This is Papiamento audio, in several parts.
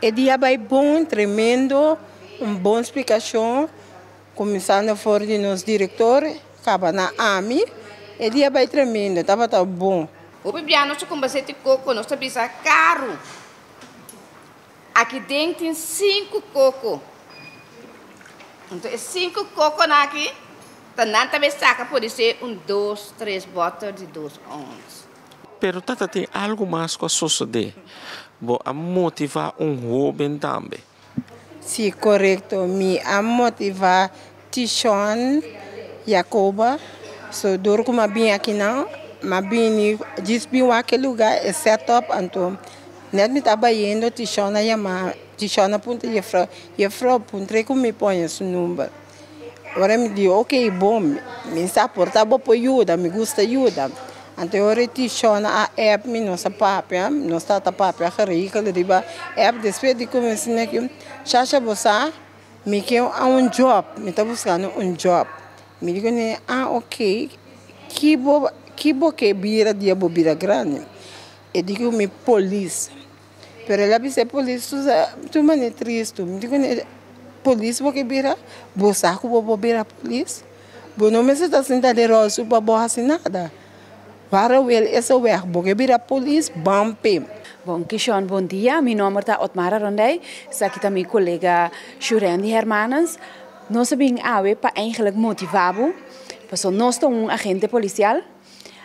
E dia a bai bon, tremendo, un bon splikashon, kuminsando for di nos direktor, kaba na ami. E dia a bai tremendo, tabata bon. Hopi bia nos ta kumbasé ti koko, nos ta bisa karu. Aki den tin sinku koko. Anto e sinku kokonan aki ta nan ta bay saka podisé un dos, tres bòter di dos ons. Pero tata tin algu mas ku a sosodé. Bo a motivá un hóben tambe. Sí, korekto. Mi a motivá Tishon Jacoba. So dor ku mi a bini akinan, mi a bini djis bin wak e lugá, e set up, anto net mi ta bayendo Tishon a yama, Tishon a puntra jefrou, jefrou puntr'é ku mi pone su number. Ora mi di ok bon, mi sa por ta bo por yuda, mi gusta yuda. Anto e ora e Tishon a app mi, nos a papia, nos tabata papia geregeld riba app, despues di kuminsá aki, Shasha bo sa Mi ke un job, mi ta buskando un job. Mi di kuné, ah ok, ki bo ki bo ke bira dia bo bira grandi? E di ku mi polis. Pero el a bisa e polis tu sa tur manera tristu. Mi di kuné, polis bo ke bira? Bo sa ku bo por bira polis? Bo no mester ta sinta den rolstoel pa bo hasi nada. Wara wel ese weg, bo ke bira polis, ban p'e. Bon Kishon, bon dia. Mi nomber ta Otmara Rondey. Esaki ta mi kolega Shurendy Hermanens. Nos a bin awe pa eigenlijk motiva bo, pasobra nos ta un agente polisial.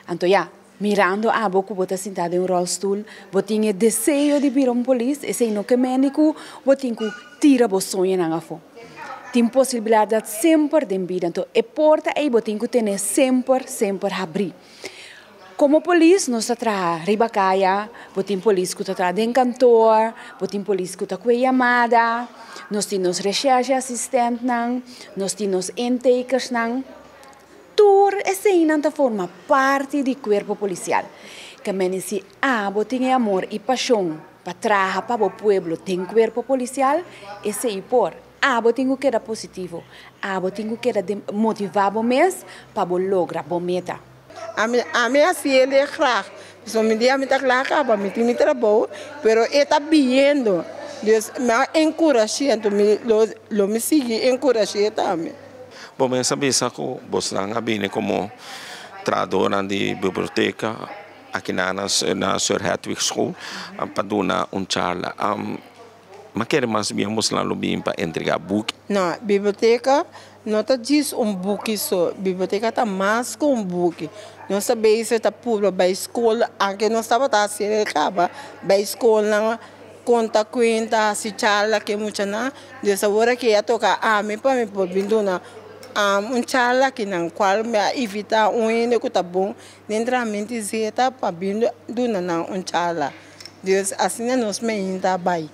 Anto ya, mirando abo ku bo ta sinta den un rolstoel, bo tin e deseo di bira un polis, esei no ke mende ku bo tin ku tira bo soñonan afó. Tin posibilidat semper den bida, anto e porta ei bo tin ku tene semper, semper habrí. Komo polis nos ta traha riba kaya, bo tin polis ku ta traha den kantor, bo tin polis ku ta kue yamada, nos tin nos reshèrshe asistèntnan, nos tin nos intakersnan. Tur eseinan ta forma parti di kuerpo polisial. Kemeni si abo tin e amor i pashon pa traha pa bo pueblo den kuerpo polisial, esei por. Abo tin ku keda positivo, abo tin ku keda motivá bo mes pa bo logra bo meta. Ami ami hasi el graag, pasobra mi dia mi ta kla kaba, mi tin mi trabou, pero e ta biyendo, dus mi a enkurash'é, anto mi lo lo mi sigui enkurash'é tambe. Bo mes a bisa ku bosnan a bini komo trahadónan di biblioteka aki na na Sir Hedwig School pa duna un charla. Mi a kere mas bien bosnan lo bin pa entregá buki. No, biblioteka no ta djis un buki so. Biblioteka ta mas ku un buki. Nos ta bezig ta purba bai skol, anke nos tabata hasi el kaba, bai skolnan konta kuenta, hasi charla ku e muchanan. Dus awor aki a toka ami pa mi por bin duna un charla akinan kual mi a invitá un hende ku ta bon den trahamento di zeta pa bin duna nan un charla. Dus asina nos mainta a bai.